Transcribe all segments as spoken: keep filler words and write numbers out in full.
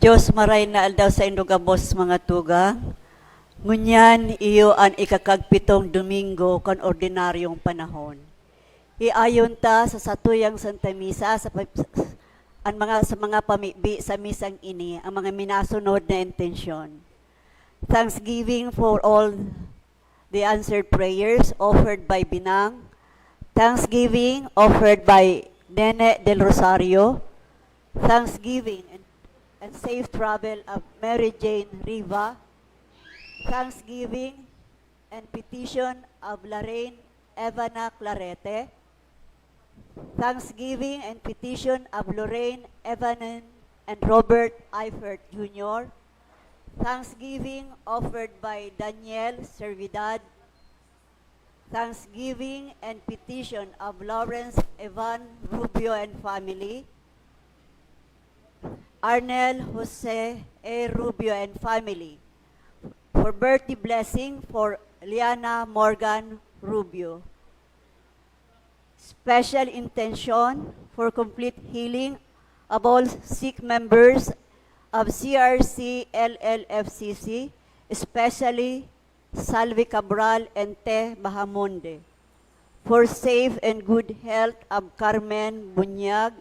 Dios, maray na aldaw saindo gabos, mga tugang. Ngunyan, iyo an ikakagpitong Domingo kan ordinaryong panahon. Iayon ta sa satuyang Santa Misa sa pa-, an mga, sa mga pamibi sa misang ini ang mga minasunod na intensyon. Thanksgiving for all the answered prayers offered by Binang. Thanksgiving offered by Nene del Rosario. Thanksgiving and, and safe travel of Mary Jane Riva. Thanksgiving and petition of Lorraine Evana Clarete. Thanksgiving and petition of Lorraine Evanen and Robert Eifert Junior. Thanksgiving offered by Daniel Servidad. Thanksgiving and petition of Lawrence Evan Rubio and family. Arnel Jose A. Rubio and family. For birthday blessing for Liana Morgan Rubio. Special intention for complete healing of all sick members of C R C L L F C C, especially Salvi Cabral and Te Bahamonde. For safe and good health of Carmen Bunyag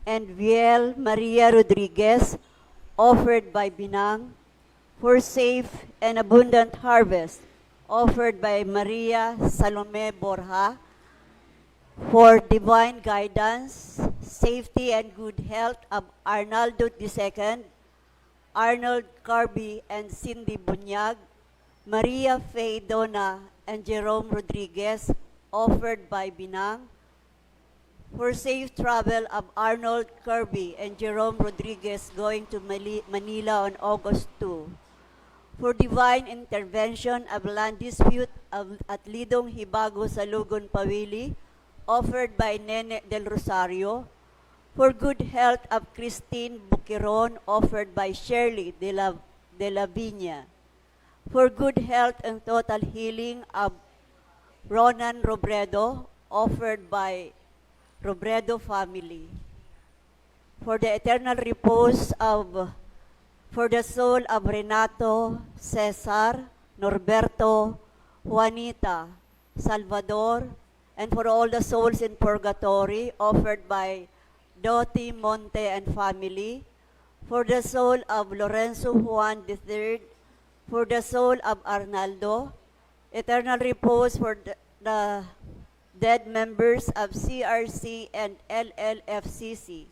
and Viel Maria Rodriguez, offered by Binang. For safe and abundant harvest, offered by Maria Salome Borja. For divine guidance, safety, and good health of Arnaldo the second, Arnold Carby and Cindy Bunyag, Maria Faye Dona and Jerome Rodriguez, offered by Binang. For safe travel of Arnold Kirby and Jerome Rodriguez going to Mali-, Manila on August two. For divine intervention of land dispute of, at Lidong Hibago, Salugon, Pawili, offered by Nene Del Rosario. For good health of Christine Buquiron, offered by Shirley de la, de la Viña. For good health and total healing of Ronan Robredo, offered by Robredo family. For the eternal repose of, for the soul of Renato, Cesar, Norberto, Juanita, Salvador, and for all the souls in purgatory, offered by Doti Monte and family, for the soul of Lorenzo Juan the third, for the soul of Arnaldo, eternal repose for the, the dead members of C R C and L L F C C,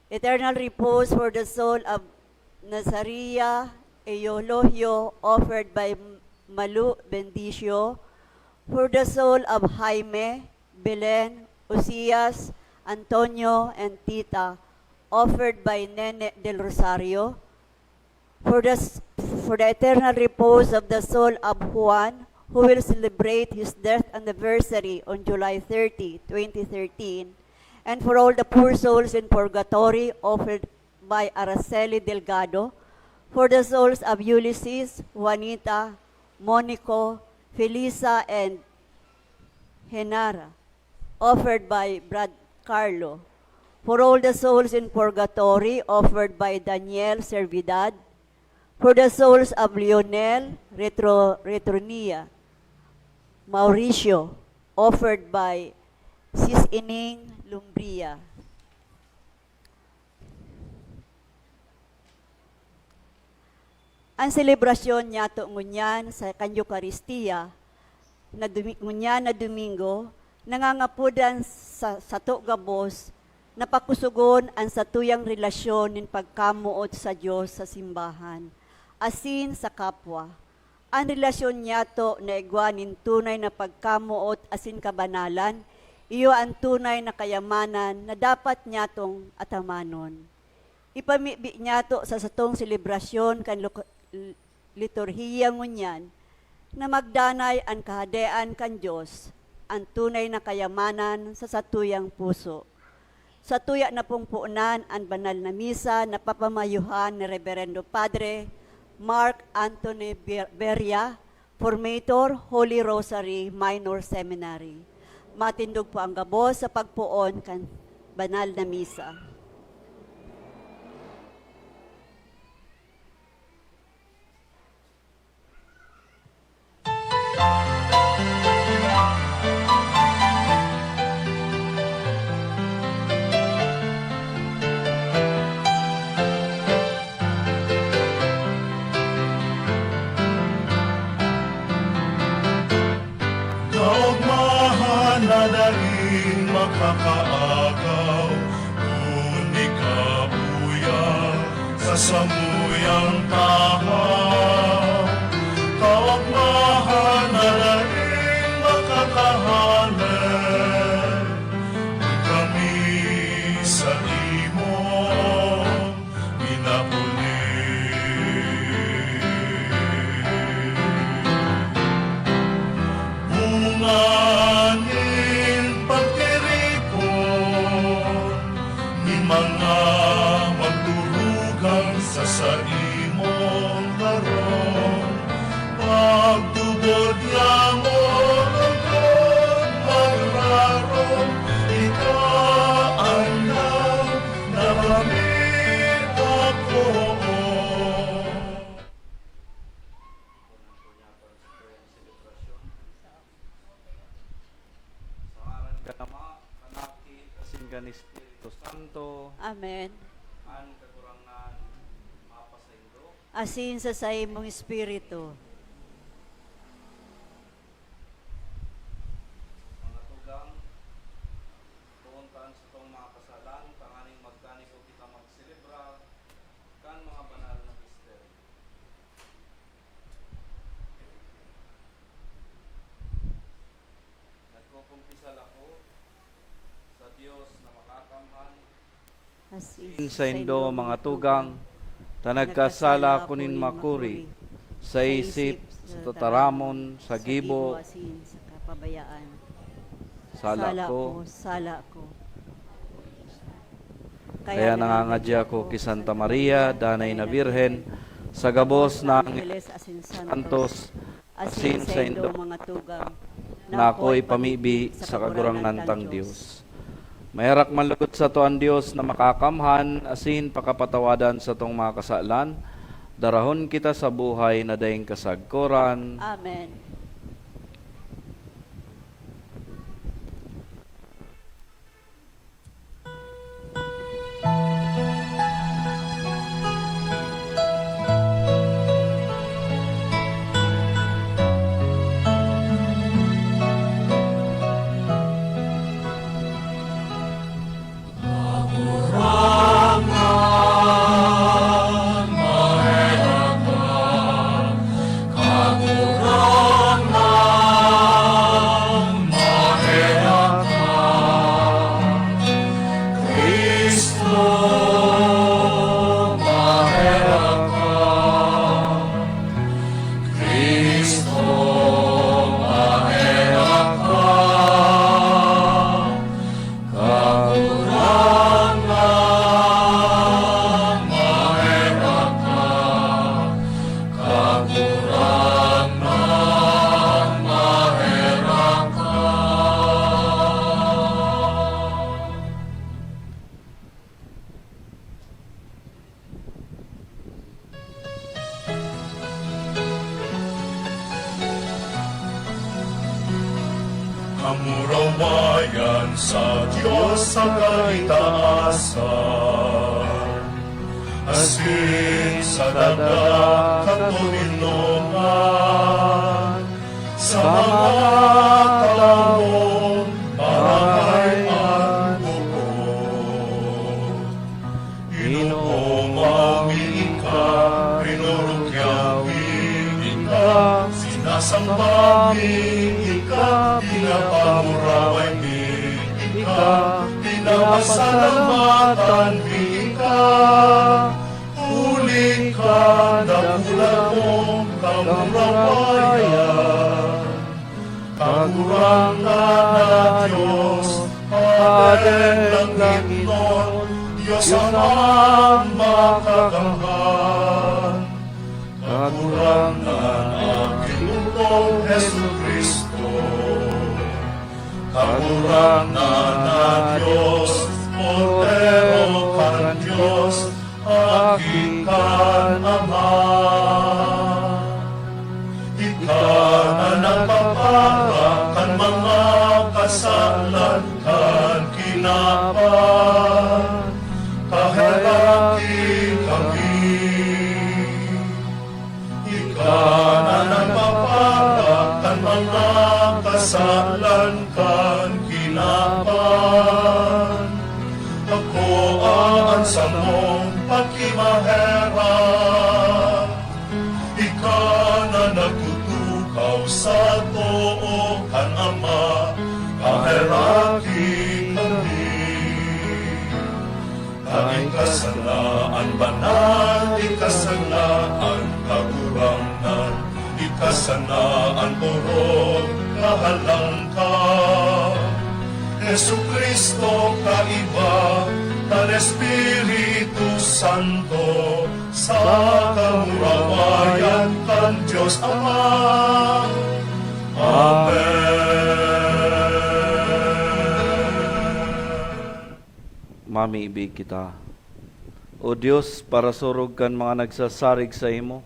eternal repose for the soul of Nazaria Eulogio, offered by Malu Bendicio, for the soul of Jaime, Belen, Osias, Antonio, and Tita, offered by Nene Del Rosario, for the s-, for the eternal repose of the soul of Juan, who will celebrate his death anniversary on July thirty, twenty thirteen, and for all the poor souls in purgatory, offered by Araceli Delgado, for the souls of Ulysses, Juanita, Monico, Felisa, and Henara, offered by Brad Carlo, for all the souls in purgatory, offered by Daniel Servidad, for the souls of Lionel, Retro-, Retronia, Mauricio, offered by Sis Ining Lumbria. An selebrasyon niyato ngunyan sa kan Eukaristia na Domi-, ngunyan na Domingo, nangangapodan sa sato gabos na pakusogon an satuyang relasyon nin pagkamoot sa Dios, sa simbahan, asin sa kapwa. An relasyon niyato na igwa nin tunay na pagkamoot asin kabanalan, iyo an tunay na kayamanan na dapat niyatong atamanon. Ipamibi niyato sa satong selebrasyon kan lok-, liturhiya ngunyan na magdanay an Kahadean kan Dios, an tunay na kayamanan sa satuyang puso. Satuya na pong puonan an banal na misa na papamayohan ni Reberendo Padre Mark Anthony Ber-, Beria, Formator, Holy Rosary Minor Seminary. Matindog po ang gabos sa pagpoon kan banal na misa. Kaogmahan na daing makakaagaw, kun ikaw uya sa samuyang tahaw. Kaogmahan na daing makakahale, kun kami sa imo minapuli. Bunga nin pagtiripon nin mga magturugang sa saimong harong. Pagtubod niamo lugod magrarom, ika an na kami ako. Sa ngaran kan Ama, kan Aki, asin kan Espiritu Santo. Amen. An Kagurangnan mapasaindo. Asin sa saimong espiritu. Mga tugang, poon ta an satong mga kasalan, tanganing magkanipo kita magselebra kan mga banal na misteryo. Nagkukumpisal ako sa Dios na makakamhan. Asin saindo, mga tugang, ta nagkasala ako nin makuri, sa isip, sa tataramon, sa gibo, asin sa kapabayaan. Sala ko. Sala ko. Kaya nangangadya ako ki Santa Maria, Danay na Birhen, sa gabos na angeles asin santos, asin saindo mga tugang, na ako ipamibi sa Kagurangnan tang Dios. Maherak man lugod sato an Dios na makakamhan asin pakapatawadan satong mga kasalan, darahon kita sa buhay na daing kasagkoran. Amen. Kamurawayan sa Dios sa kaitaasan, asin sa daga katoninongan, sa mga tawong marangay an bukod. Ginoo, mayo mi ika, rinurukyaw mi ika, sinasamba mi ika, pinapamuraway mi ika, pinapasalamatan mi ika, huli kan dakula mong kamurawayan. Kagurangnan na Dios, Hadeng langitnon, Dios Amang makakamhan. Kagurangnan na Ginoo Jesu-Cristo, Kagurangnan na Dios, Kordero kan Dios, Aki kan Ama. Ika na nagpa- Kan mga kasalan kan kinaban, kaheraki kami. Ika na nagpapara kan mga kasalan kan kinaban. Akoa an samong pakimaherak. Ika na nagtutukaw sa too kan Ama, kaheraki kami. Ika sana an banal, ika sana an kagurangnan, ika sana an orog kahalangkaw. Jesu-Cristo, kaiba kan Espiritu Santo, sa kamurawayan kan Dios Ama. Amen. Mamibi kita. O Dios, parasurog kan mga nagsasarig saimo,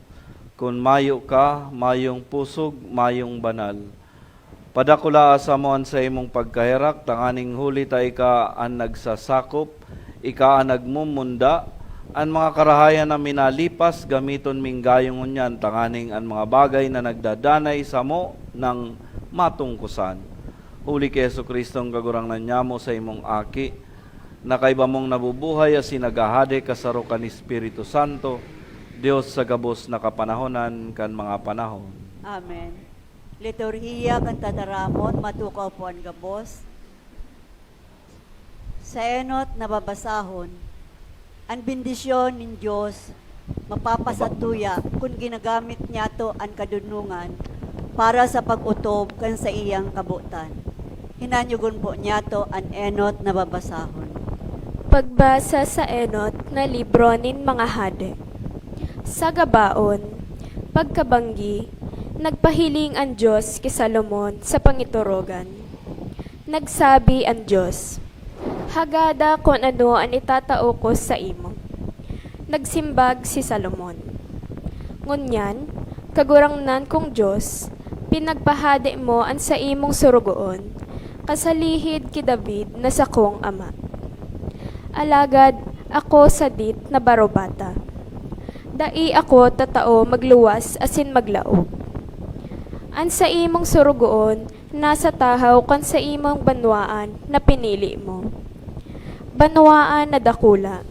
kun mayo ka, mayong pusog, mayong banal. Padakulaa samo an saimong pagkaherak, tanganing huli ta ika an nagsasakop, ika an nagmumunda, an mga karahayan na minalipas, gamiton ming gayo ngunyan, tanganing an mga bagay na nagdadanay samo nang matungkosan. Huli ki Jesu-Cristo an Kagurangnan nyamo, saimong Aki, na kaiba mong nabubuhay asin naghahade kasaro kan Espiritu Santo, Dios sa gabos na kapanahonan kan mga panahon. Amen. Liturhiya kan Tataramon, matukaw po an gabos. Sa enot na babasahon, an bendisyon nin Dios mapapasatuya kun ginagamit niyato an kadunongan para sa pag-otob kan saiyang kabotan. Hinanyugon po niyato an enot na babasahon. Pagbasa sa enot na libro nin mga hade. Sa Gabaon, pagkabanggi, nagpahiling an Dios ki Salomon sa pangiturogan. Nagsabi an Dios, "Hagada kun ano an itatao ko saimo." Nagsimbag si Salomon, "Ngunyan, Kagurangnan kong Dios, pinagpahade mo an saimong sorogoon, kasalihid ki David na sakong ama. Alagad ako sadit na barobata. Dai ako tatao magluwas asin maglaog. An saimong sorogoon nasa tahaw kan saimong banwaan na pinili mo. Banwaan na dakula,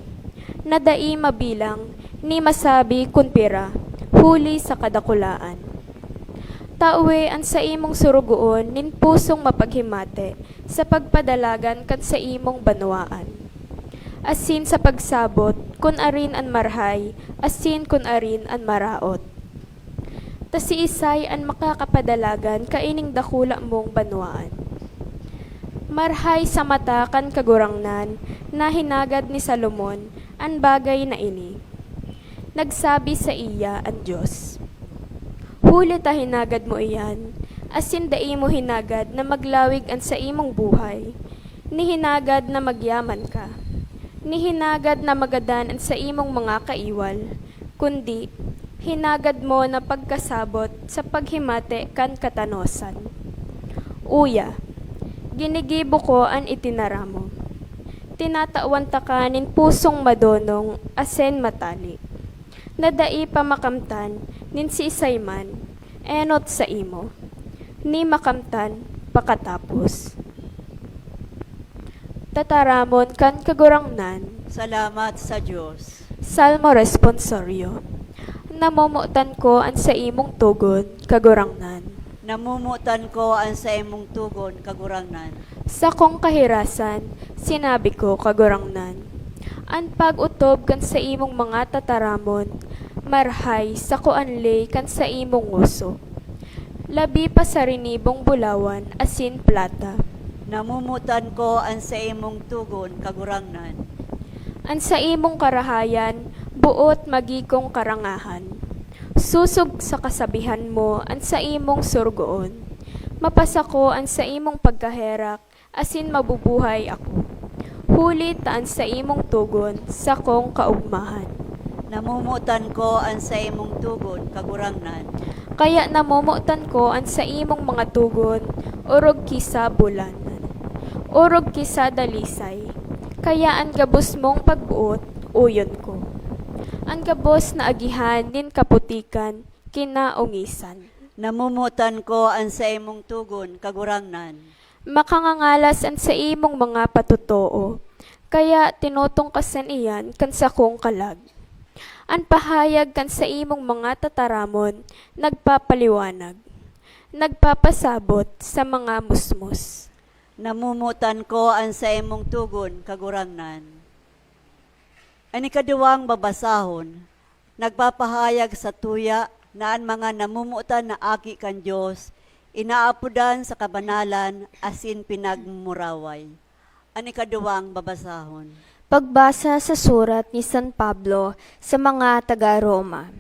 na dai mabilang ni masabi kun pira, huli sa kadakulaan. Tawe an saimong sorogoon nin pusong mapaghimate sa pagpadalagan kan saimong banwaan, asin sa pagsabot kun arin an marahay asin kun arin an maraot. Ta siisay an makakapadalagan kaining dakula mong banwaan?" Marahay sa mata kan Kagurangnan na hinagad ni Salomon an bagay na ini. Nagsabi saiya an Dios, "Huli ta hinagad mo iyan, asin dai mo hinagad na maglawig an saimong buhay, ni hinagad na magyaman ka, ni hinagad na magadan an saimong mga kaiwal, kundi hinagad mo na pagkasabot sa paghimate kan katanosan. Uya, ginigibo ko an itinaram mo. Tinatawan taka nin pusong madonong asin matali, na dai pa makamtan nin siisay man enot saimo, ni makamtan pakatapos." Tataramon kan Kagurangnan. Salamat sa Dios. Salmo Responsorio. Namomotan ko an saimong togon, Kagurangnan. Namomotan ko an saimong togon, Kagurangnan. Sakong kahirasan, sinabi ko, Kagurangnan. An pag-otob kan saimong mga tataramon, marahay sako an ley kan saimong ngoso, labi pa sa rinibong bulawan asin plata. Namomotan ko an saimong togon, Kagurangnan. An saimong karahayan boot magigong karangahan. Sosog sa kasabihan mo an saimong sorogoon. Mapasako an saimong pagkaherak asin mabubuhay ako, huli ta an saimong togon sakong kaogmahan. Namomotan ko an saimong togon, Kagurangnan. Kaya namomotan ko an saimong mga togon, orog ki sa bulanan, orog ki sa dalisay. Kaya an gabos mong pagboot, uyon ko. An gabos na agihan nin kaputikan, kinaongisan. Namomotan ko an saimong togon, Kagurangnan. Makangangalas an saimong mga patotoo, kaya tinutungkasan iyan kan sakong kalag. An pahayag kan saimong mga tataramon nagpapaliwanag, nagpapasabot sa mga musmos. Namomotan ko an saimong togon, Kagurangnan. An ikaduwang babasahon, nagpapahayag sa tuya na an mga namomotan na aki kan Dios inaapodan sa kabanalan asin pinagmuraway. An ikaduwang babasahon. Pagbasa sa surat ni San Pablo sa mga taga Roma.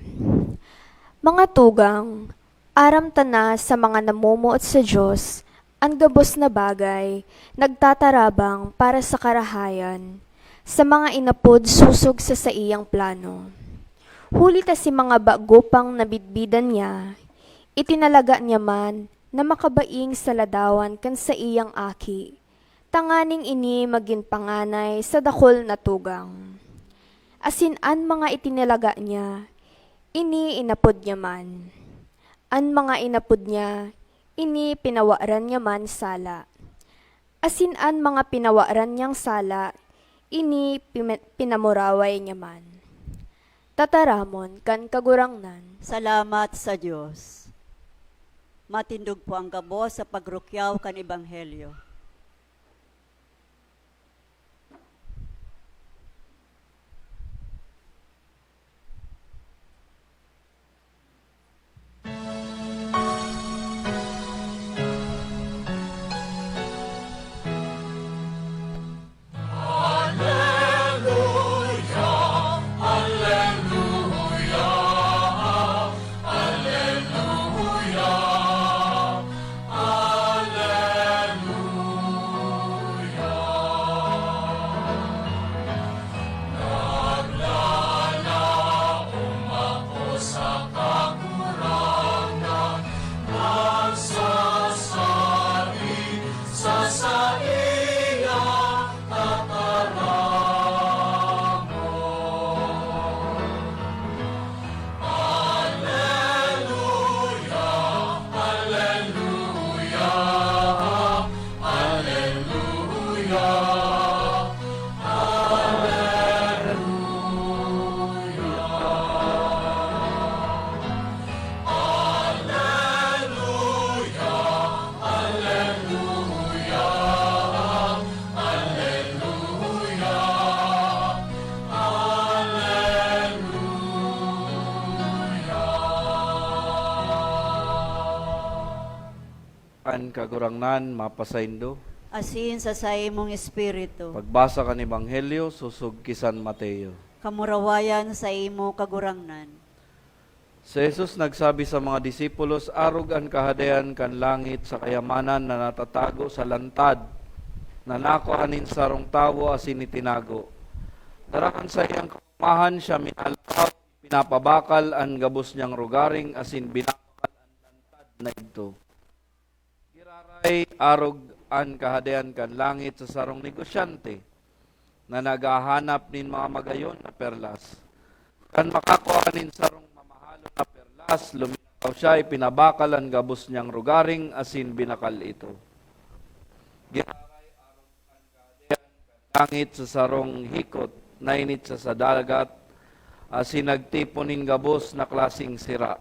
Mga tugang, aram ta na sa mga namomoot sa Dios, an gabos na bagay nagtatarabang para sa karahayan, sa mga inapod sosog sa saiyang plano. Huli ta si mga bago pang nabidbidan niya, itinalaga niya man na makabaing sa ladawan kan saiyang aki, tanganing ini magin panganay sa dakul na tugang. Asin an mga itinalaga niya, ini inapod niya man. An mga inapod niya, ini pinawaran niya man sala. Asin an mga pinawaran niyang sala, ini pime-, pinamuraway niya man. Tataramon kan Kagurangnan. Salamat sa Dios. Matindog po ang gabos sa pagrukyaw kan Ebanghelyo. An Kagurangnan mapasaindo. Asin sa saimong espiritu. Pagbasa kan Ebanghelyo sosog ki San Mateo. Kamurawayan saimo, Kagurangnan. Si Jesus nagsabi sa mga disipulos, "Arog an Kahadean kan langit sa kayamanan na natatago sa lantad na nakua nin sarong tawo asin itinago. Dara kan saiyang kaomahan siya minalaog, pinapabakal an gabos niyang rogaring asin binabakal an lantad na idto." Giraray arog an Kahadean kan langit sa sarong negosyante na naghahanap nin mga magayon na perlas. Kan makakua nin sarong mamahalon na perlas, luminakaw siya, ipinabakal an gabos niyang rogaring asin binakal ito. Giraray arog an Kahadean kan langit sa sarong hikot na initsa sa dagat, asin nagtipon nin gabos na klaseng sira.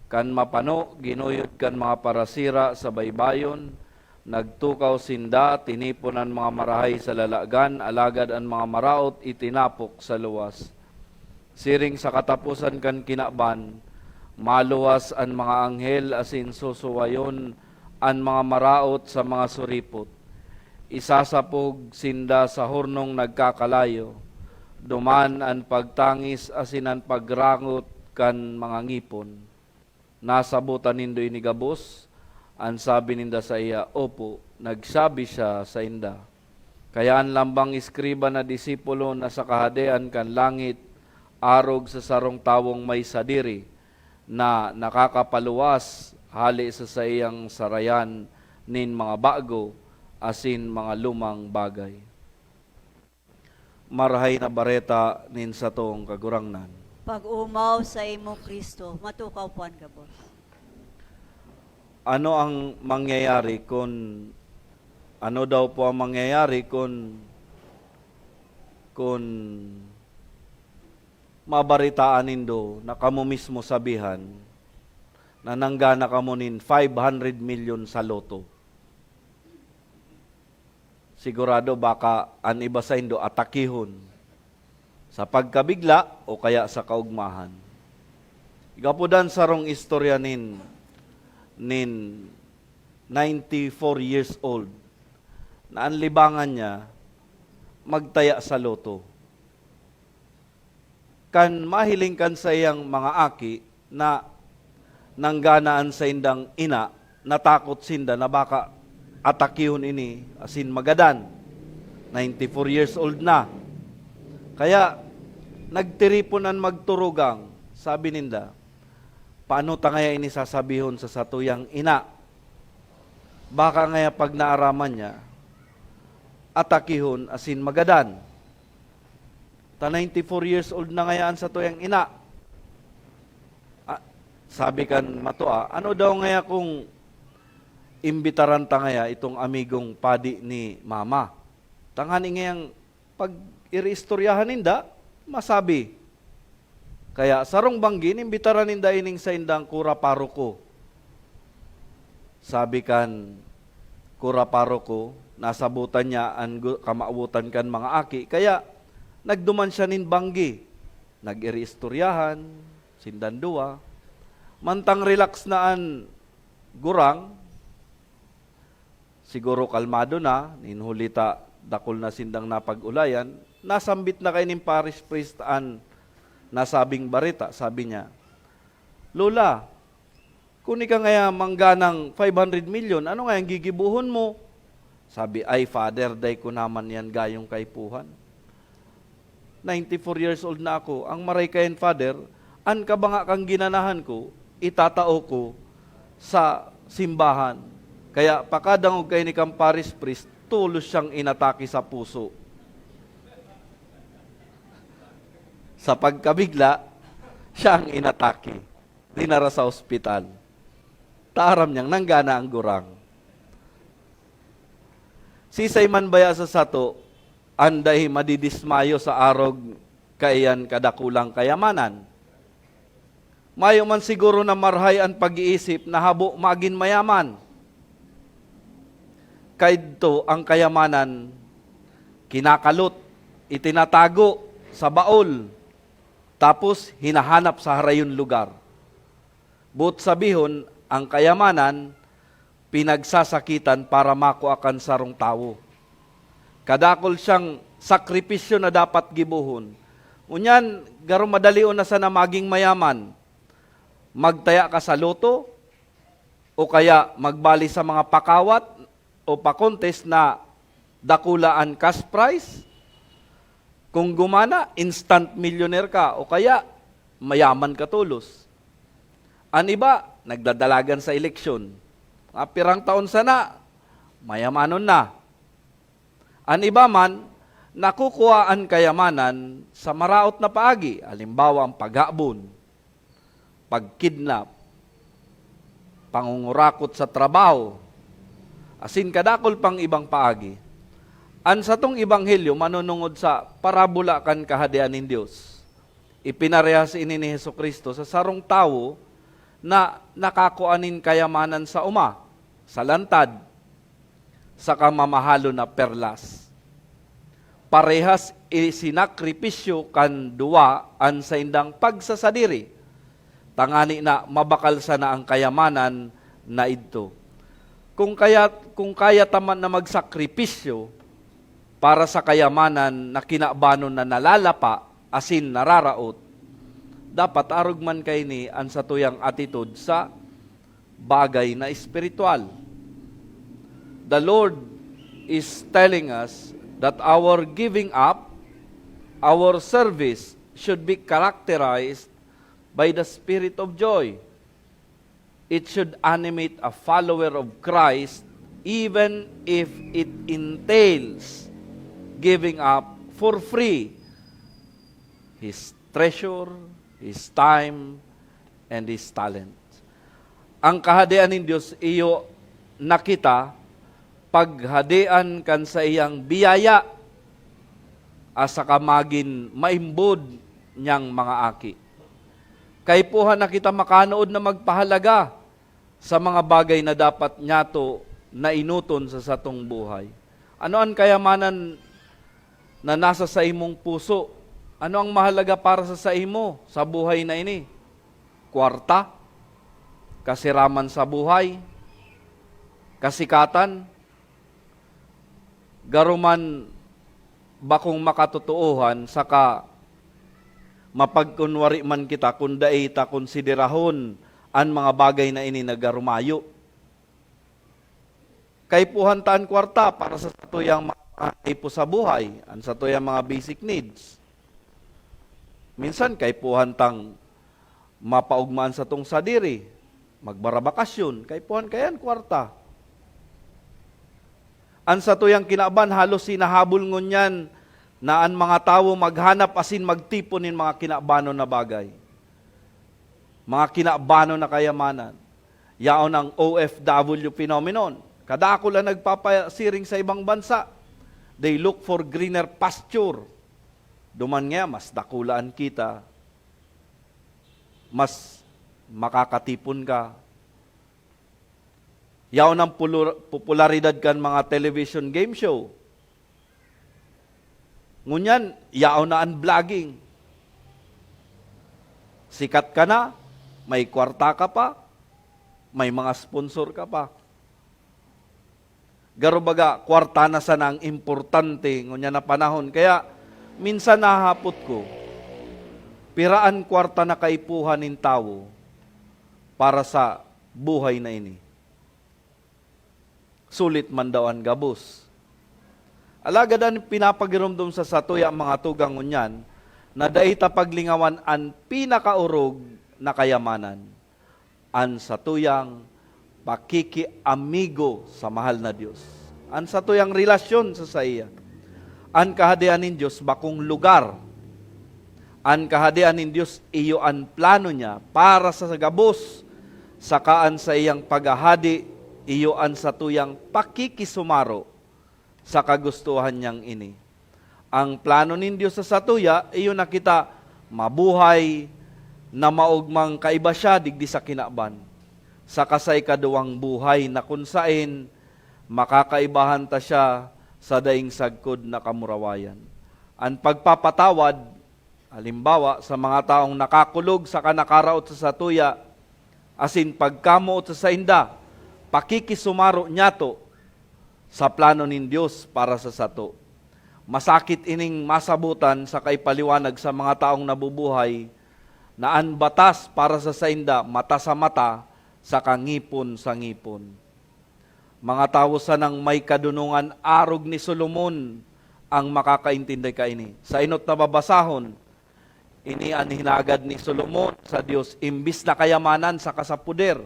Kan mapano, ginuyod kan mga parasira sa baybayon, nagtukaw sinda, tinipon an mga marahay sa lalagan, alagad an mga maraot itinapok sa luwas. Siring sa kataposan kan kinaban, maluwas an mga anghel asin susuwayon an mga maraot sa mga suripot. Isasapog sinda sa hornong nagkakalayo, duman an pagtangis asin an pagrangot kan mga ngipon. "Nasabotan nindo ini gabos?" an sabi ninda saiya. "Opo," nagsabi siya sainda. Kaya an lambang eskriba na disipulo na sa Kahadean kan langit, arog sa sarong tawong may sadiri, na nakakapaluwas hale sa saiyang sarayan nin mga bago asin mga lumang bagay. Marahay na Bareta nin satong Kagurangnan. Pag-omaw saimo, Cristo. Matukaw po an gabos. Ano ang mangyayari kun, ano daw po ang mangyayari kun, kun mabaretaan nindo na kamo mismo sabihan na nanggana kamo nin five hundred million sa lotto? Sigurado baka an iba saindo atakihon sa pagkabigla o kaya sa kaugmahan. Igapo dan sarong istorya nin, nin ninety-four years old na an libangan niya magtaya sa lotto. Kan mahiling kan saiyang mga aki na nanggana an saindang ina, natakot sinda na baka atakihon ini asin magadan. Ninety-four years old na. Kaya nagtiripon an magturugang. Sabi ninda, "Paano ta ngaya ini sasabihon sa satuyang ina? Baka ngaya pag naaraman niya, atakihon asin magadan." Ta ninety-four years old na ngaya an satuyang ina. Ah, sabi kan matua, "Ano daw ngaya kung imbitaran ta ngaya itong amigong padi ni mama? Tanganing ngayang pag-iriistoryahan ninda, masabi." Kaya sarong banggi, inimbitaran ninda ining saindang kura paroko. Sabi kan kura paroko, nasabotan niya an gu-, kamawotan kan mga aki, kaya nagduman siya nin banggi. Nag-iriistoryahan, sindan duwa. Mantang relax na an gurang, siguro kalmado na, nin huli ta dakul na sindang napag-ulayan, nasambit na kaini nin parish priest an nasabing bareta. Sabi niya, "Lola, kun ika ngaya mangganang five hundred milyon, ano ngayang gigibohon mo?" Sabi, "Ay, Father, dai ko naman yan gayong kaipuhan. Ninety-four years old na ako. Ang maray kayan, Father, an kabanga kan ginanahan ko, itatao ko sa simbahan." Kaya pakadangog kaini kan parish priest, tolos siyang inatake sa puso. Sa pagkabigla, siya ang inatake. Dinara sa ospital. Ta aram niyang nanggana an gurang. Sisay man baya sa sato an dai madidismayo sa arog kaiyan kadakulang kayamanan? Mayo man siguro na marahay an pag-iisip na habo magin mayaman. Kaidto an kayamanan kinakalot, itinatago sa baol, tapos hinahanap sa harayon lugar. Boot sabihon, an kayamanan pinagsasakitan para makua kan sarong tawo. Kadakul siyang sakripisyo na dapat gibohon. Ngunyan, garo madalion na sana magin mayaman, magtaya ka sa lotto, o kaya magbali sa mga pakawat o pa-contest na dakula an cash prize. Kung gumana, instant millionaire ka o kaya mayaman ka tolos. An iba, nagdadalagan sa eleksyon. Mga pirang taon sana, mayamanon na. An iba man, nakukuha an kayamanan sa maraot na paagi, halimbawa, an paghabon, pagkidnap, pangungurakot sa trabaho, asin kadakul pang ibang paagi. An satong ebanghelyo manunungod sa parabola kan Kahadean nin Dios. Ipinarehas ini ni Jesu-Cristo sa sarong tawo na nakakua nin kayamanan sa oma, sa lantad, saka mamahalon na perlas. Parehas isinakripisyo kan duwa an saindang pagsasadiri, tangani na mabakal sana an kayamanan na idto. Kung kaya, kung kaya ta man na magsakripisyo para sa kayamanan na kinabanon na nalalapa asin nararaot, dapat arog man kaini an satuyang atitod sa bagay na espiritual. The Lord is telling us that our giving up, our service, should be characterized by the spirit of joy. It should animate a follower of Christ even if it entails giving up for free his treasure, his time, and his talent. Ang Kahadean nin Dios iyo na kita paghadean kan saiyang biyaya, asa ka magin maimbod niyang mga aki. Kaipuhan na kita makanood na magpahalaga sa mga bagay na dapat niyato na enoton sa satong buhay. Ano an kayamanan na nasa saimong puso? Ano ang mahalaga para sa saimo sa buhay na ini? Kwarta? Kasiraman sa buhay? Kasikatan? Garo man bakong makatotoohan, saka mapagkunwari man kita kun dai ta konsiderahon an mga bagay na ini na garo mayo. Kaipuhan ta an kwarta para sa satuyang mga pangangaipo sa buhay, an satuyang mga basic needs. Minsan, kaipuhan tang mapaogma an satong sadiri, magbarabakasyon, kaipuhan kaiyan kwarta. An satuyang kinaban halos hinahabol ngunyan na an mga tawo maghanap asin magtipon nin mga kinabanon na bagay. Mga kinabanon na kayamanan. Yaon ang O F W phenomenon. Kadakul an nagpapasiring sa ibang bansa. They look for greener pasture. Duman ngaya, mas dakula an kita, mas makakatipon ka. Yaon ang pulu-, popularidad kan mga television game show. Ngunyan, yaon na an vlogging. Sikat ka na, may kwarta ka pa, may mga sponsor ka pa. Garo baga, kwarta na sana ang importante ngunyan na panahon. Kaya, minsan nahahapot ko, pira an kwarta na kaipuhan nin tawo para sa buhay na ini? Sulit man daw an gabos. Alagad an pinapagiromdom sa satuya ang mga tugang ngunyan, na dai ta paglingawan an pinakaorog na kayamanan, an satuyang pakikiamigo sa mahal na Dios, an satuyang relasyon sa saiya. An Kahadean nin Dios bakong lugar. An Kahadean nin Dios iyo an plano niya para sa gabos, saka an saiyang paghahade iyo an satuyang pakikisumaro sa kagustohan niyang ini. Ang plano nin Dios sa satuya, iyo na kita mabuhay na maogmang kaiba siya digdi sa kinaban, saka sa ikaduwang buhay na kun saen makakaibahan ta siya sa daing sagkod na kamurawayan. An pagpapatawad, halimbawa, sa mga taong nakakulog saka nakaraot sa satuya, asin pagkamoot sa sainda, pakikisumaro niyato sa plano nin Dios para sa sato. Masakit ining masabotan saka ipaliwanag sa mga taong nabubuhay na an batas para sa sainda mata sa mata saka ngipon sa ngipon. Mga tawo sanang may kadunongan arog ni Solomon ang makakaintindi kaini. Sa enot na babasahon, ini an hinagad ni Solomon sa Dios, imbis na kayamanan saka sa poder.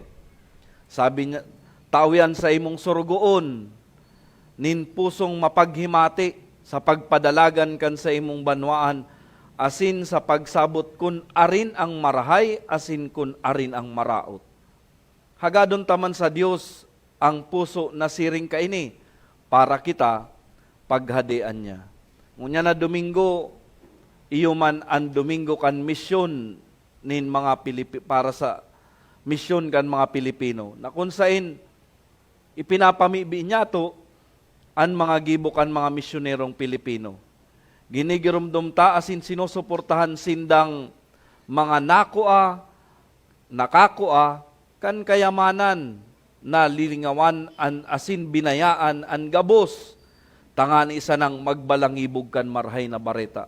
Sabi niya, "Tawe an saimong sorogoon nin pusong mapaghimati sa pagpadalagan kan saimong banwaan, asin sa pagsabot kun arin ang marahay asin kun arin ang maraot." Hagadon ta man sa Dios ang puso na siring kaini para kita paghadean niya. Ngunyan na Domingo, iyo man an Domingo kan misyon nin mga Pilipi-, para sa misyon kan mga Pilipino, na kun saen ipinapamibi niyato an mga gibo kan mga misyonerong Pilipino. Ginigiromdom ta asin sinusuportahan sindang mga nakua, nakakua kan kayamanan, na lilingawan an asin binayaan an gabos, tangani sanang magbalangibog kan Marahay na Bareta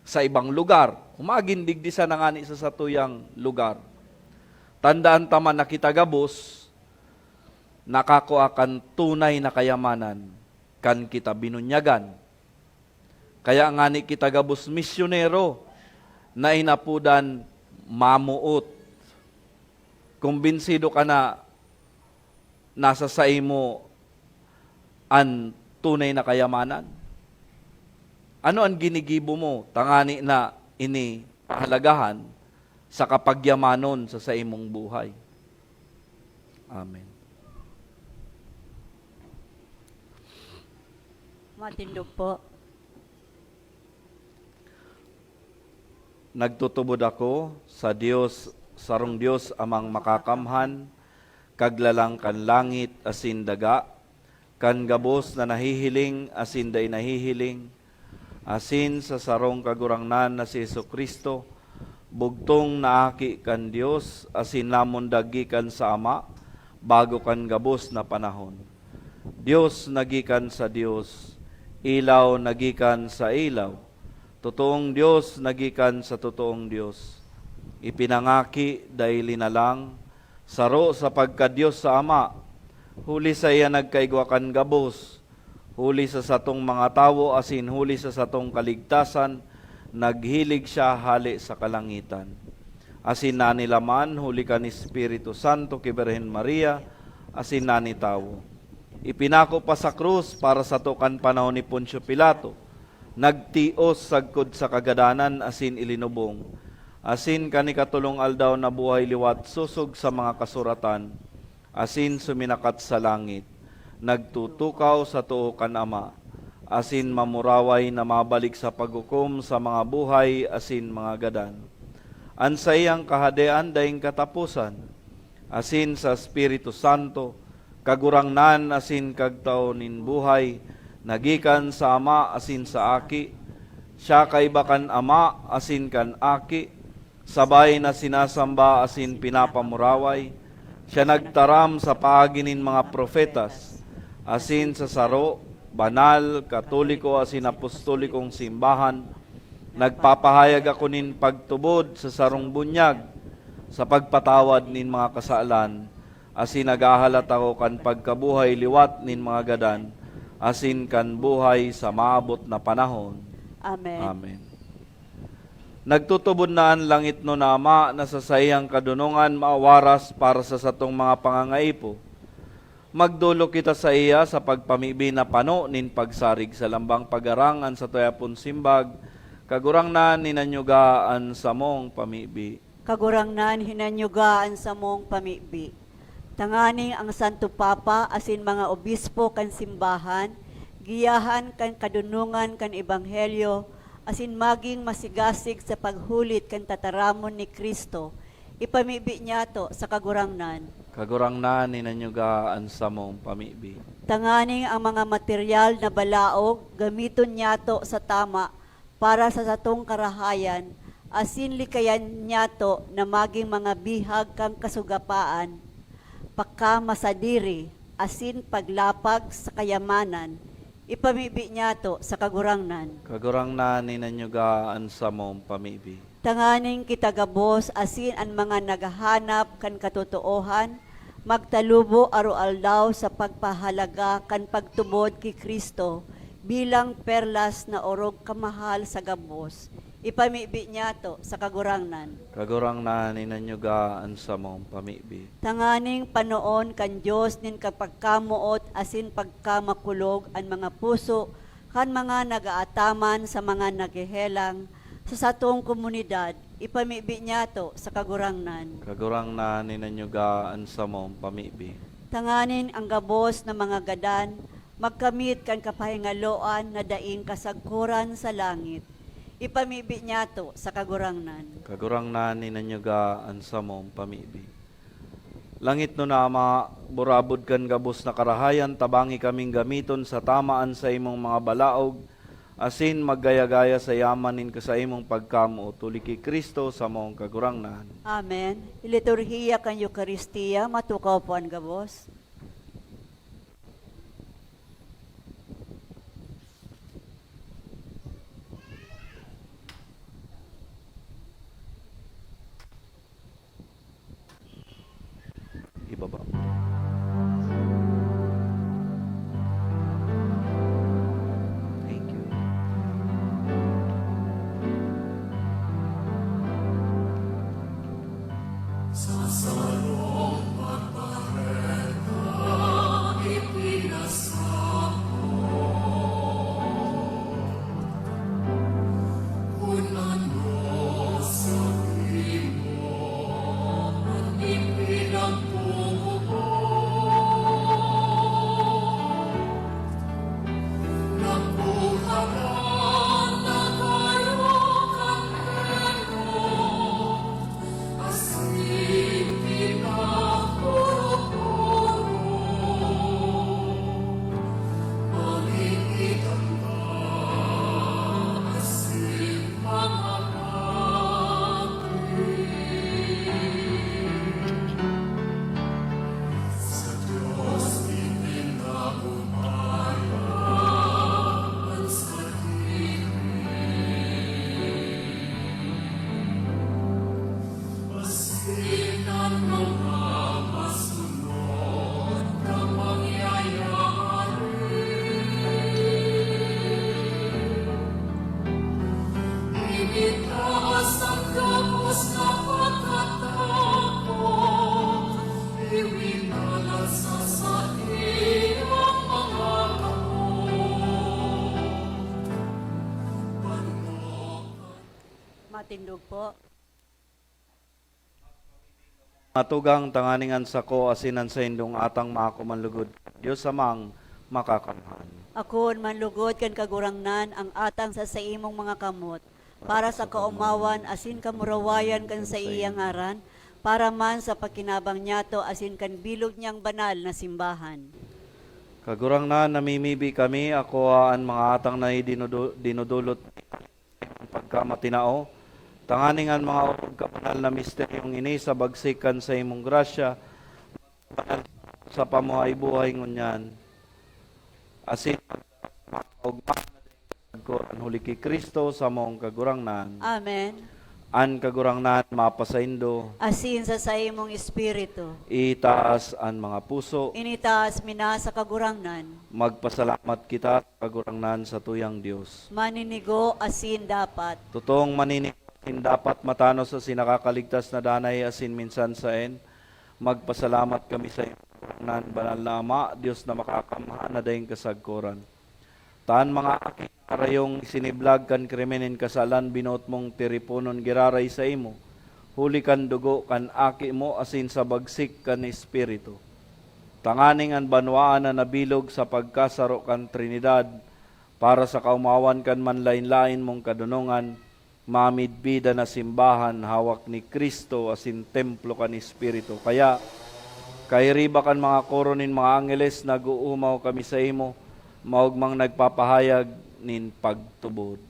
sa ibang lugar, o magin digdi sana ngani sa satuyang lugar. Tandaan ta man na kita gabos nakakua kan tunay na kayamanan kan kita binunyagan. Kaya ngani kita gabos misyonero na inapodan mamoot. Kumbinsido ka na nasa saimo an tunay na kayamanan. Ano an ginigibo mo tangani na ini kahalagahan sa kapagyamanon sa saimong buhay? Amen. Matindog po. Nagtutubod ako sa Dios, sarong Dios, Amang Makakamhan, Kaglalang kan langit asin daga, kan gabos na nahihiling asin dai nahihiling, asin sa sarong Kagurangnan na si Jesu-Cristo, bugtong na Aki kan Dios asin namundag gikan sa Ama bago kan gabos na panahon. Dios na gikan sa Dios, ilaw na gikan sa ilaw, totoong Dios na gikan sa totoong Dios. Ipinangaki, dai linalang, saro sa pagka-Dios sa Ama, huli saiya nagkaigwa kan gabos, huli sa satong mga tawo asin huli sa satong kaligtasan, naghilig siya hale sa kalangitan. Asin nanilaman huli kan Espiritu Santo ki Birhen Maria, asin nanitawo. Ipinako pa sa krus para sato kan panahon ni Poncio Pilato, nagtios sagkod sa kagadanan asin ilinubong, asin kan ikatolong aldaw nabuhay liwat sosog sa mga kasuratan, asin suminakat sa langit, nagtutukaw sa too kan Ama, asin mamuraway na mabalik sa paghukom sa mga buhay asin mga gadan. An saiyang Kahadean daing kataposan, asin sa Espiritu Santo, Kagurangnan asin Kagtao nin buhay, na gikan sa Ama asin sa Aki. Siya kaiba kan Ama asin kan Aki, sabay na sinasamba asin pinapamuraway. Siya nagtaram sa paagi nin mga propetas, asin sa saro, banal, katoliko asin apostolikong simbahan, nagpapahayag ako nin pagtubod sa sarong bunyag sa pagpatawad nin mga kasalan, asin naghahalat ako kan pagkabuhay liwat nin mga gadan, asin kan buhay sa maabot na panahon. Amen. Amen. Nagtutubod na an langitnon na Ama na sa saiyang kadonongan maawaras para sa satong mga pangangaipo. Magdolok kita saiya sa pagpamibi na pano nin pagsarig sa lambang pagharang an satoya pon simbag, Kagurangnan, hinanyuga an samong pamibi. Kagurangnan, hinanyuga an samong pamibi. Tanganing ang Santo Papa asin mga obispo kan simbahan, giyahan kan kadonongan kan ebanghelyo, asin magin masigasig sa paghulit kan tataramon ni Cristo, ipamibi niyato sa Kagurangnan. Kagurangnan, hinanyuga an samong pamibi. Tanganing ang mga materyal na balaog gamiton niyato sa tama para sa satong karahayan, asin likayan niyato na magin mga bihag kan kasugapaan, pakamasadiri, asin paglapag sa kayamanan, ipamibi niyato sa Kagurangnan. Kagurangnan, hinanyuga an samong pamibi. Tanganing kita gabos asin an mga naghahanap kan katotoohan, magtalubo aroaldaw sa pagpahalaga kan pagtubod ki Cristo bilang perlas na orog kamahal sa gabos, ipamibi niyato sa Kagurangnan. Kagurangnan, hinanyuga an samong pamibi. Tanganing panoon kan Dios nin kapagkamoot asin pagkamakulog an mga puso kan mga nag-aataman sa mga naghehelang sa satong komunidad, ipamibi niyato sa Kagurangnan. Kagurangnan, hinanyuga an samong pamibi. Tanganing ang gabos na mga gadan magkamit kan kapahingaloan na daing kasagkoran sa langit, ipamibi niyato sa Kagurangnan. Kagurangnan, hinanyuga an samong pamibi. Langitnon na Ama, burabod kan gabos na karahayan, tabangi kaming gamiton sa tama an saimong mga balaog, asin maggaya-gaya sa yaman nin kasaimong pagkamoot, huli ki Cristo, samong Kagurangnan. Amen. Liturhiya kan Eukaristia, matukaw po an gabos. Ibaba. Thank you. Tindog po. Matugang tanganing an sako asin an saindong atang maako man lugod kan Dios Amang Makakamhan. Akoon man lugod kan Kagurangnan ang atang sa saimong mga kamot, para sa kaomawan asin kamurawayan kan saiyang ngaran, para man sa pakinabang niyato asin kan bilog niyang banal na simbahan. Kagurangnan, namimibi kami, akoa an mga atang na idinudu-, dinudulot an pagkamatinao, tanganing an mga orog kabanal na misteryong ini sa bagsik kan saimong grasya, banal sa pamuhay-buhay ngunyan, asin magkaogma an huli ki Cristo, samong Kagurangnan. Amen. An Kagurangnan mapasaindo. Asin sa saimong espiritu. Itaas an mga puso. Initaas mi na sa Kagurangnan. Magpasalamat kita sa Kagurangnan satuyang Dios. Maninigo asin dapat. Totoong maninigo asin dapat, matanos asin nakakaligtas na danay asin minsan saen. Magpasalamat kami sa Kagurangnan, Banal na Ama, Dios na makakamhan na daing kasagkoran. Ta an mga aki na karayong isiniblag kan krimen nin kasalan, binoot mong tiriponon giraray saimo, huli kan dugo kan Aki mo asin sa bagsik kan Espiritu, tanganing an banwaan na nabilog sa pagkasaro kan Trinidad, para sa kaomawan kan manlaen-laen mong kadonongan, mamidbid an na simbahan hawak ni Cristo asin templo kan Espiritu. Kaya, kairiba kan mga koro nin mga angheles, nag-oomaw kami saimo, maogmang nagpapahayag nin pagtubod.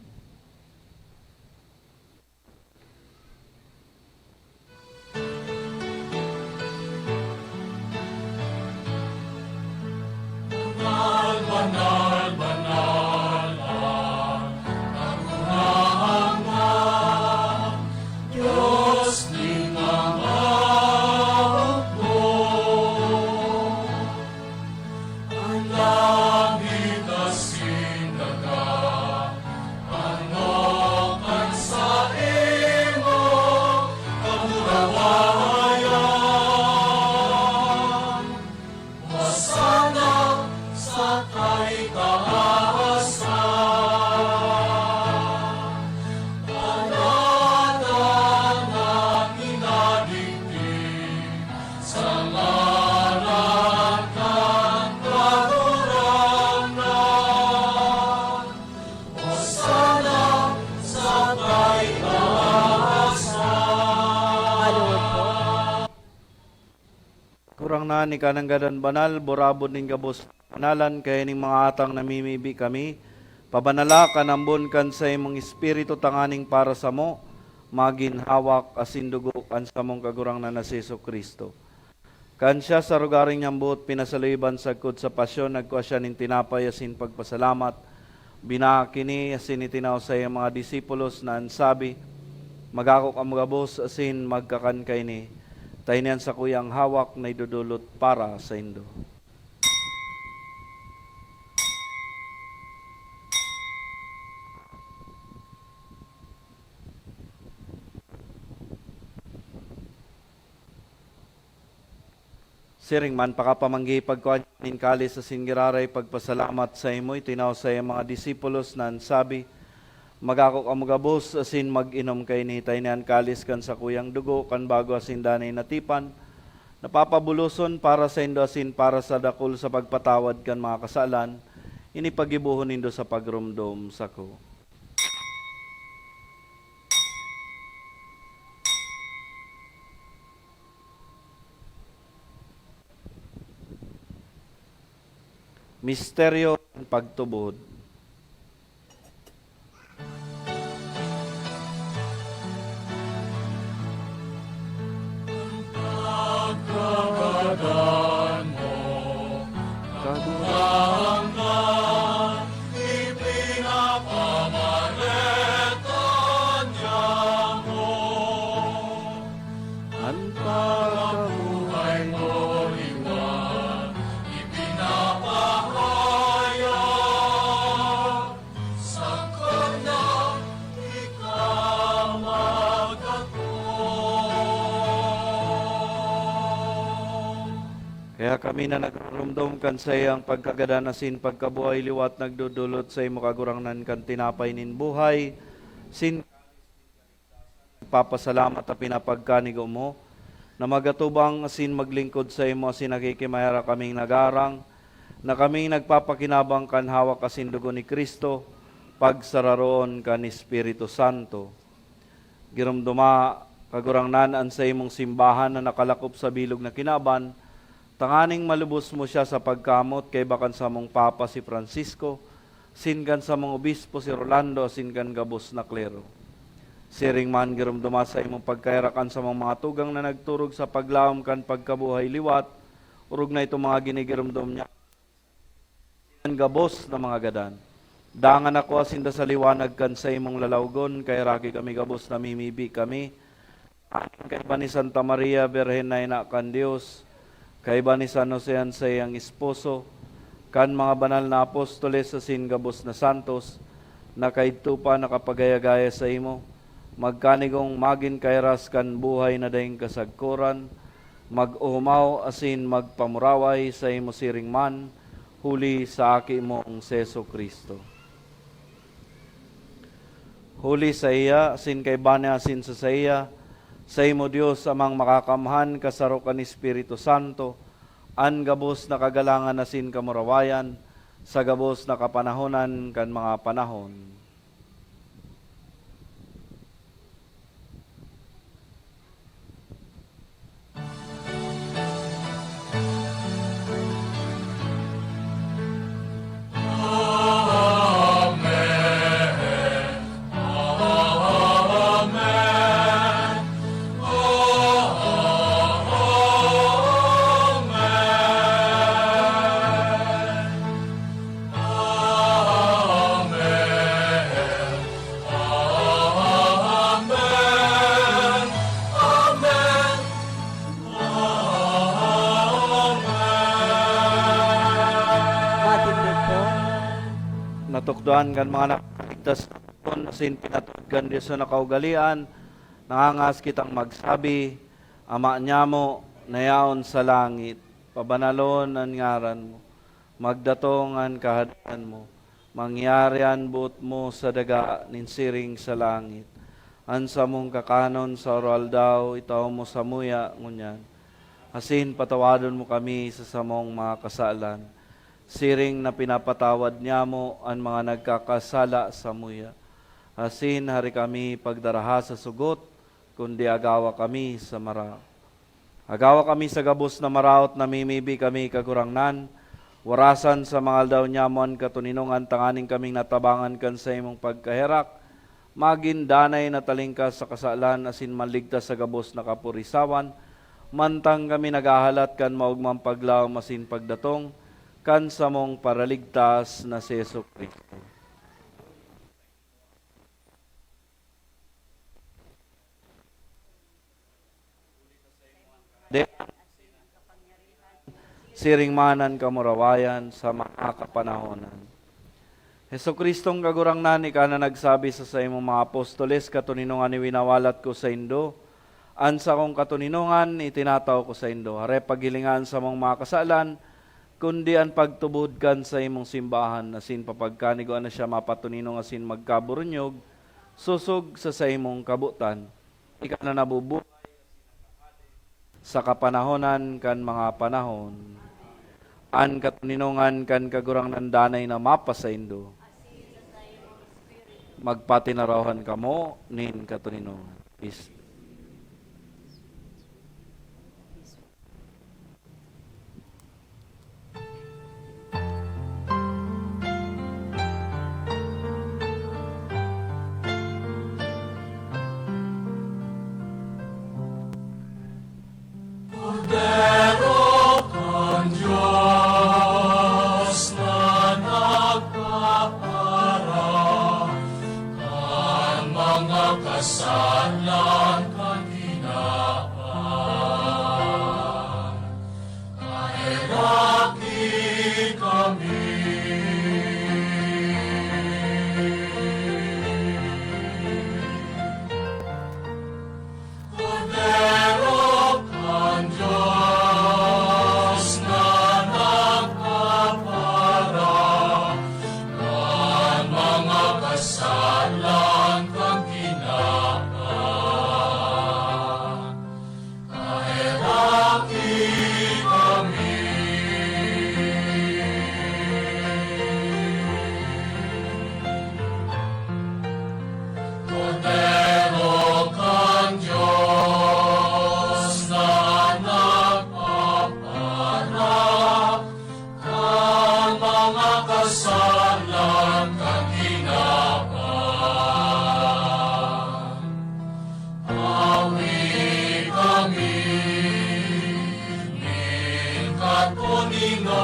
Banal, banal, banal, ang Kagurangnan, Dios nin mga hukbo. An langit asin daga, ano kan saimo kamurawayan. Hosana sa kaitaasan. An atang na minadigdi sa ngaran kan Kagurangnan. Hosana sa kaitaasan. Maluhod po. Kagurangnan, ika nanggad an banal, burabod nin gabos kabanalan, kaya ning mga atang namimibi kami, pabanala kan ambon kan saimong Espiritu tanganing para samo, magin hawak asin dugo kan samong Kagurangnan na si Jesu-Cristo. Kan siya sa rogaring niyang boot pinasaluiban sagkod sa pasyon, nagkua siya nin tinapay asin pagpasalamat, binaak ini asin itinao sa iyang mga disipulos na an sabi, "Mag-ako kamo gabos asin magkakan kaini, ta ini an sakuyang hawak na idodolot para saindo." Siring man, pakapamanggi, pagkua niya nin kalis asin giraray pagpasalamat saimo, itinao sa iyang mga disipulos na an sabi, "Mag-ako kamo gabos asin mag-inom kaini, ta ini an kalis kan sakuyang dugo kan bago asin danay na tipan, na papabuloson para saindo asin para sa dakul sa pagpatawad kan mga kasalan. Ini paggibohon nindo sa pagromdom sako." Misteryo kan pagtubod. Pagkagadan mo, Kagurangnan, ipinapamareta niamo. An pagkabuhay mo liwat, ipinapahayag, sagkod na ika magdakop. Kaya kami na nagrurumdom kan saiyang pagkagadan asin pagkabuhay liwat, nagdodolot saimo, Kagurangnan, kan tinapay nin buhay, sin papasalamat ta pinapagkanigo mo, na magatubang asin maglingkod saimo asin nakikimaherak kaming nagarang, na kaming nagpapakinabang kan hawak asin dugo ni Cristo, pagsararoon kan Espiritu Santo. Giromdoma, Kagurangnan, an saimong simbahan na nakalakop sa bilog na kinaban, tanganing malubos mo siya sa pagkamot kaiba kan samong Papa si Francisco, asin kan samong obispo si Rolando, asin kan gabos na klero. Siring man, giromdoma sa imong pagkaherak an samong mga tugang na nagturog sa paglaom kan pagkabuhay liwat, orog na itong mga ginigiromdom niya an gabos na mga gadan. Dangan ako asin da sa liwanag kan saimong lalawgon, kaheraki kami gabos namimibi kami, kaiba ni Santa Maria, Birhen na ina kan Dios, kaiba ni San Jose an saiyang esposo, kan mga banal na apostoles asin gabos na santos, na kaidto pa nakapagaya-gaya saimo, magkanigong magin kahiras kan buhay na daing kasagkoran, mag-ohumaw asin magpamuraway saimo siring man, huli sa Aki mong si Jesu-Cristo. Huli saiya, asin kaiba niya asin sa saiya, saimo Dios, Amang Makakamhan, kasaro kan Espiritu Santo, an gabos na kagalangan asin kamurawayan, sa gabos na kapanahonan kan mga panahon. Amen. Amen. Amen. Matindog po. Natukdoan kan mga nakaligtas asin pinatod kan Dios na nakaugalian, nangangas kitang magsabi, Ama nyamo na yaon sa langit, pabanalon an ngaran mo. Magdatong an Kahadean mo. Mangyari an boot mo sa daga nin siring sa langit. An samong kakanon sa aroaldaw, itao mo samuya ngunyan. Asin patawadon mo kami sa samong mga kasalan, siring na pinapatawad nyamo an mga nagkakasala samuya. Asin hari kami pagdaraha sa sugot, kundi agawa kami sa mara-, agawa kami sa gabos na maraot, namimibi kami, Kagurangnan, warasan sa mga aldaw nyamo an katoninongan tanganing kaming natabangan kan saimong pagkaherak, magin danay na talingkas sa kasalan asin maligtas sa gabos na kapurisawan, mantang kami naghahalat kan maogmang paglaom asin pagdatong kan samong Paraligtas na si Jesu-Cristo. Siring man an kamurawayan sa mga kapanahonan. Jesu-Cristong Kagurangnan, ika na nagsabi sa saimong mga apostoles, "Katoninongan iwinawalat ko saindo, an sakong katoninongan itinatao ko saindo." Hare paghilinga an samong mga kasalan, kundi an pagtubod kan saimong simbahan, asin papagkanigoan na siya mapatoninong asin magkaburunyog, sosog sa saimong kabotan. Ika na nabubuhay sa kapanahonan kan mga panahon. An katoninongan kan Kagurangnan danay na mapasaindo. Magpatinarawan kamo nin katoninongan. Peace. Kordero kan Dios na nagpapara kan mga kasalan kan kinaban. Kaheraki kami. Kordero kan Dios na nagpapara kan mga kasalan kan kinaban. Salang kan kinaban, awi kami, nin katoninongan.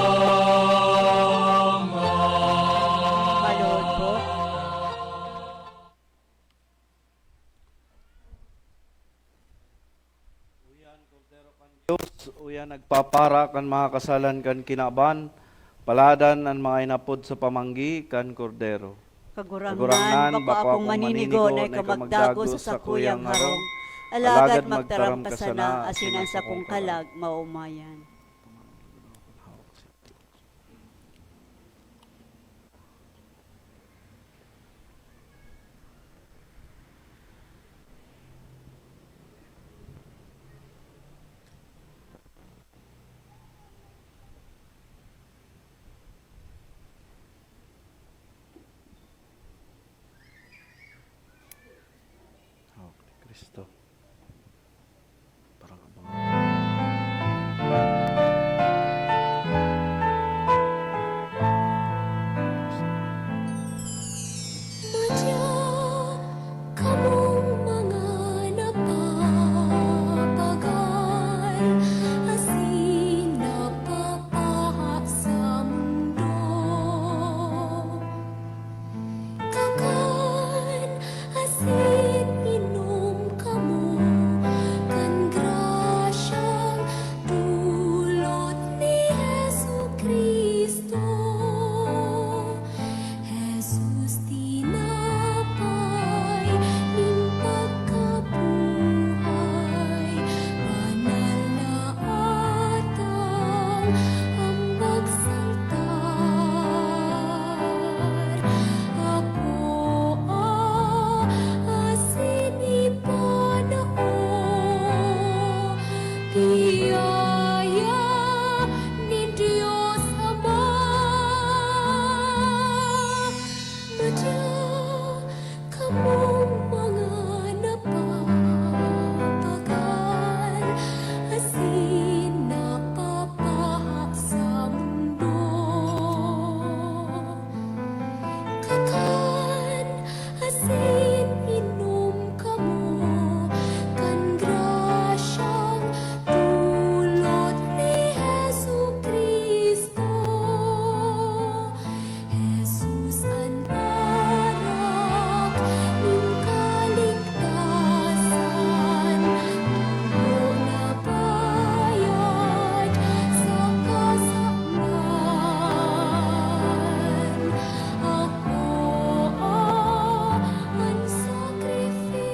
Maluhod po. Uya an Kordero kan Dios, uya nagpapara kan mga kasalan kan kinaban, paladan an mga inapod sa pamanggi kan Kordero. Kagurangnan, bako akong maninigo na ikaw magdagos sa sakuyang harong, alagad magtaram ka sana, asin an sakong kalag maomayan. Hawak ni Kristo. Parang abang. Madya kamong mga napapagal asin napapaha sa mundo. Kakan asin inom kamo kan grasyang dulot ni Jesu-Cristo. Jesus, tinapay nin pagkabuhay, banal na atang, ambag sa altar. Apoa asin ipanao, biyaya nin Dios Ama. Madya kamong mga napapagal asin napapaha sa mundo. Kakan asin inom kamo kan grasyang dulot ni Jesu-Cristo. Jesus an arak nin kaligtasan, dugo na bayad sa kasalan, akoa an sakripisyo.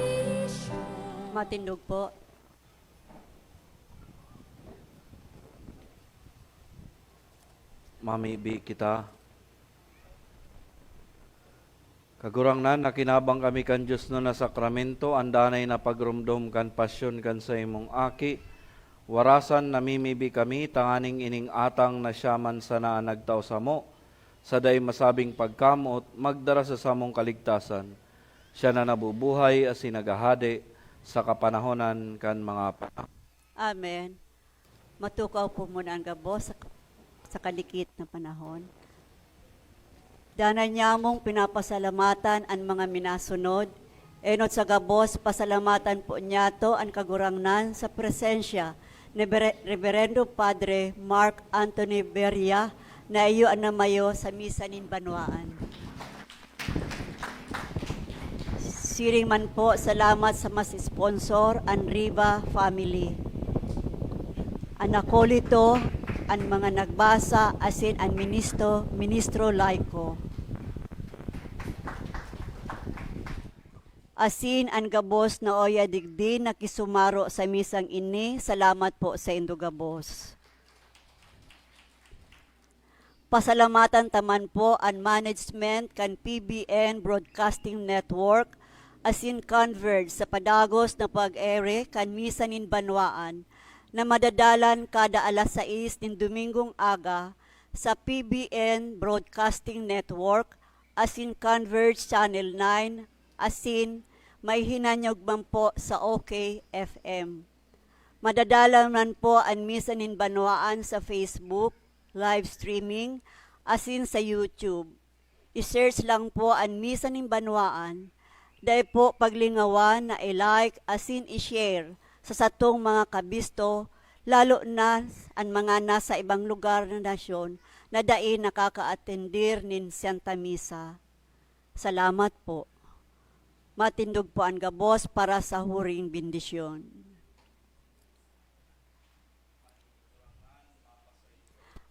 Matindog po. Mamibi kita. Kagurangnan, nakinabang kami kan diosnon na sakramento, an danay na pagromdom kan pasyon kan saimong Aki. Warasan namimibi kami tanganing ining atang na siya man sana an nagtao samo, sa dai masabing pagkamoot, magdara sa samong kaligtasan. Siya na nabubuhay asin naghahade sa kapanahonan kan mga panahon. Amen. Matukaw po muna an gabos sa, sa kalikit na panahon. Danay niyamong pinapasalamatan an mga minasunod, enot sa gabos, pasalamatan po niyato an Kagurangnan sa presensya ni Bere-, Reberendo Padre Mark Anthony Beria, na iyo an namayo sa misa nin banwaan. Siring man po, salamat sa mas sponsor, an Riva family, an akolito, an mga nagbasa, asin an ministro, ministro laiko, asin an gabos na oya digdi nakisumaro sa misang ini. Salamat po saindo gabos. Pasalamatan ta man po an management kan P B N Broadcasting Network asin Converge sa padagos na pag-ere kan Misa nin Banwaan, na madadalan kada alas sais nin Domingong aga sa P B N Broadcasting Network asin Converge Channel nine, asin may hinanyog man po sa OK F M. Madadalan man po an Misa nin Banwaan sa Facebook live streaming asin sa YouTube. I-search lang po an Misa nin Banwaan. Dai po paglingawan na i-like asin i-share sa satong mga kabisto, lalo na an mga nasa ibang lugar na nasyon na dai nakakaatendir nin Santa Misa. Salamat po. Matindog po an gabos para sa huring bendisyon.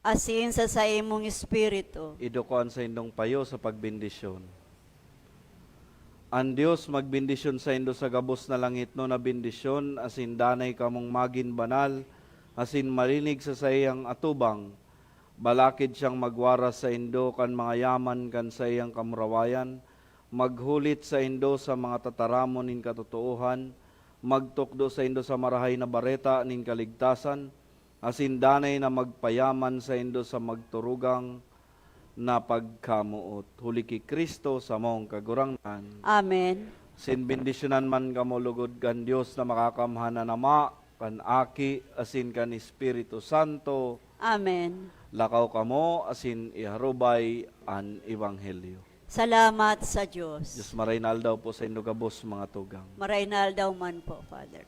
Asin sa saimong espiritu. Iduko an saindong payo sa pagbendisyon. An Dios magbendisyon saindo sa gabos na langitnon na bendisyon, asin danay kamong magin banal, asin malinig sa saiyang atubang. Balakid siyang magwaras saindo kan mga yaman kan saiyang kamurawayan, maghulit saindo sa mga tataramon nin katotoohan, magtukdo saindo sa Marahay na Bareta nin kaligtasan, asin danay na magpayaman saindo sa magturugang na pagkamoot. Huli ki Cristo, samong Kagurangnan. Amen. Asin bendisyonan man kamo logod kan Dios na Makakamhan na Ama, kan Aki, asin kan Espiritu Santo. Amen. Lakaw kamo asin iharubay an ebanghelyo. Salamat sa Diyos. Diyos, maray na aldaw po saindo gabos, mga tugang. Maray na aldaw man po, Father.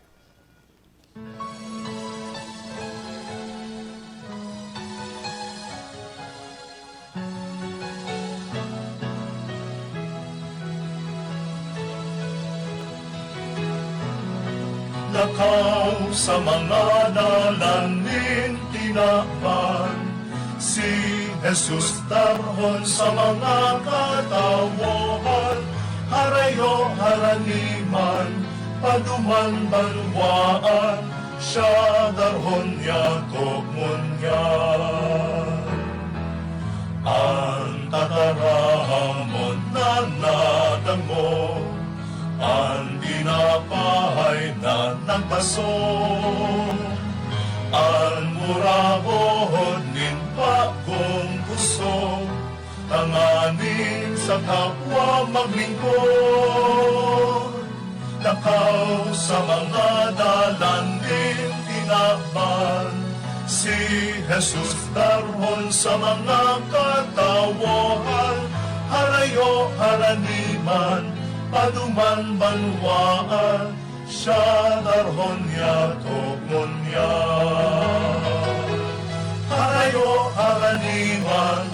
Lakaw sa mga dalan nin tinaban, si Jesus darhon sa mga katawohan, harayo haraniman, paduman banwaan, siya darhon niya togon niya. An tataramon na nadangog, an tinapay na nagbasog, an muragot nin bagong pusog, tanganing sa kapwa maglingkod. Lakaw sa mga dalan nin tinaban, si Jesus darhon sa mga katawohan, harayo haraniman, paduman banwaan, siya darhon niya togon niya. Harayo haraniman,